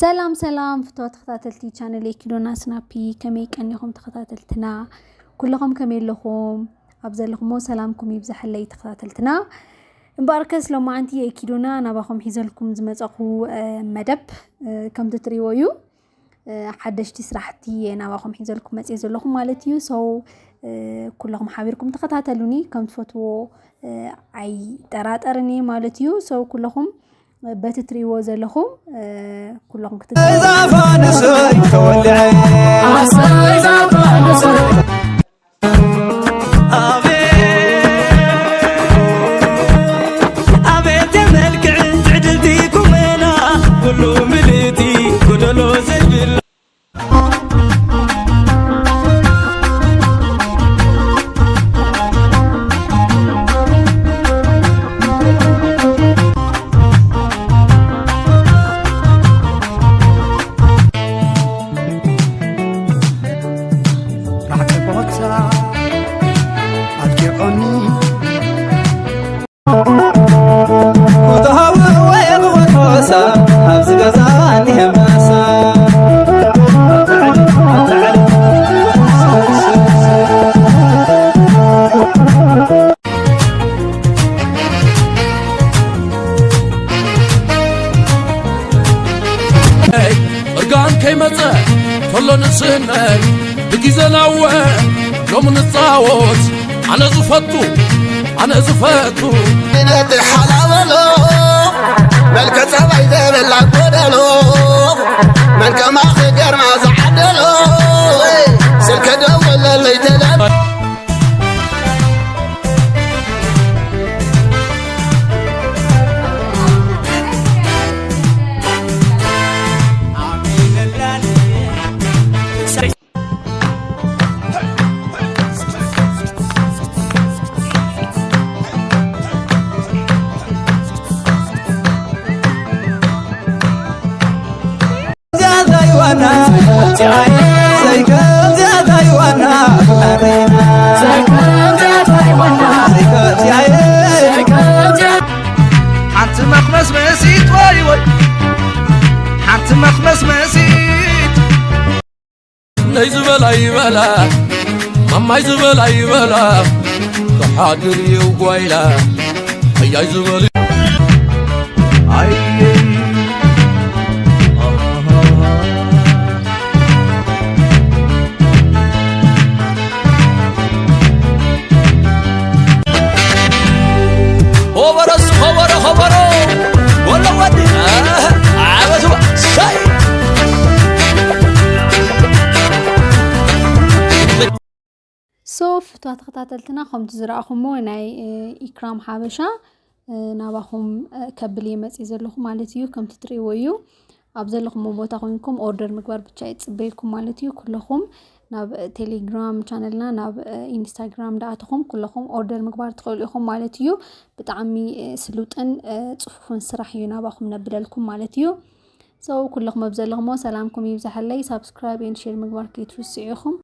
ሰላም ሰላም ፍትዋ ተኸታተልቲ ቻነል ኤኪዶና ስናፒ፣ ከመይ ቀኒኹም ተኸታተልትና? ኩለኹም ከመይ ኣለኹም? ኣብ ዘለኹሞ ሰላምኩም ይብዛሐለይ ተኸታተልትና። እምበኣርከስ ሎማዓንቲ ኤኪዶና ናባኹም ሒዘልኩም ዝመጸኹ መደብ ከምቲ ትሪእዎ እዩ። ሓደሽቲ ስራሕቲ ናባኹም ሒዘልኩም መጽየ ዘለኹም ማለት እዩ። ሰው ኩለኹም ሓቢርኩም ተኸታተሉኒ፣ ከም ትፈትዎ ኣይጠራጠርን እየ ማለት እዩ። ሰው ኩለኹም በቲ ትሪእዎ ዘለኹም ኩለኹም ክትዛፋ ንሰይ ተወልዐ ኣቤት የመልክዕ ትዕድልቲ ኩመና ኩሉ ምልእቲ ጎደሎ ዘይብላ። እርጋን ከይመጸ ከሎ ንስህነት ብግዜ ናወ ሎሚ ንጻወት ኣነ ዝፈቱ ኣነ ዝፈቱ ነቲ ሓላበሎ መልከ ጸባይ ዘበላ ጎደሎ መን ከማኺ ገርማ ዝዓደሎ ስልከ ደወለለይ ተለ ሓንቲ መኽመስ መሲት ወይ ወይ ሓንቲ መኽመስ መሲት ነይ ዝበላ ይበላ ማማይ ዝበላ ይበላ ተሓድር እዩ ጓይላ ኣያይ ዝበል ኣይ ኸበሮስ ኸበሮ ኸበሮ ወሎ ወዲ ዓበቱ ሳይ ሶ ፍትዋ ተኸታተልትና ከምቲ ዝረኣኹሞ ናይ ኢክራም ሓበሻ ናባኹም ከብል እየ መፅእ ዘለኹ ማለት እዩ። ከምቲ ትርእይዎ እዩ ኣብ ዘለኹሞ ቦታ ኮይንኩም ኦርደር ምግባር ብቻ ይፅበየኩም ማለት እዩ። ኩለኹም ናብ ቴሌግራም ቻነልና ናብ ኢንስታግራም ዳኣተኹም ኩለኹም ኦርደር ምግባር ትኽእሉ ኢኹም ማለት እዩ። ብጣዕሚ ስሉጥን ፅፉፉን ስራሕ እዩ ናባኹም ነብለልኩም ማለት እዩ። ሰው ኩለኹም ኣብ ዘለኹሞ ሰላምኩም ይብዛሐለይ። ሳብስክራይብ ን ሼር ምግባር ከይትርስዑ ኢኹም።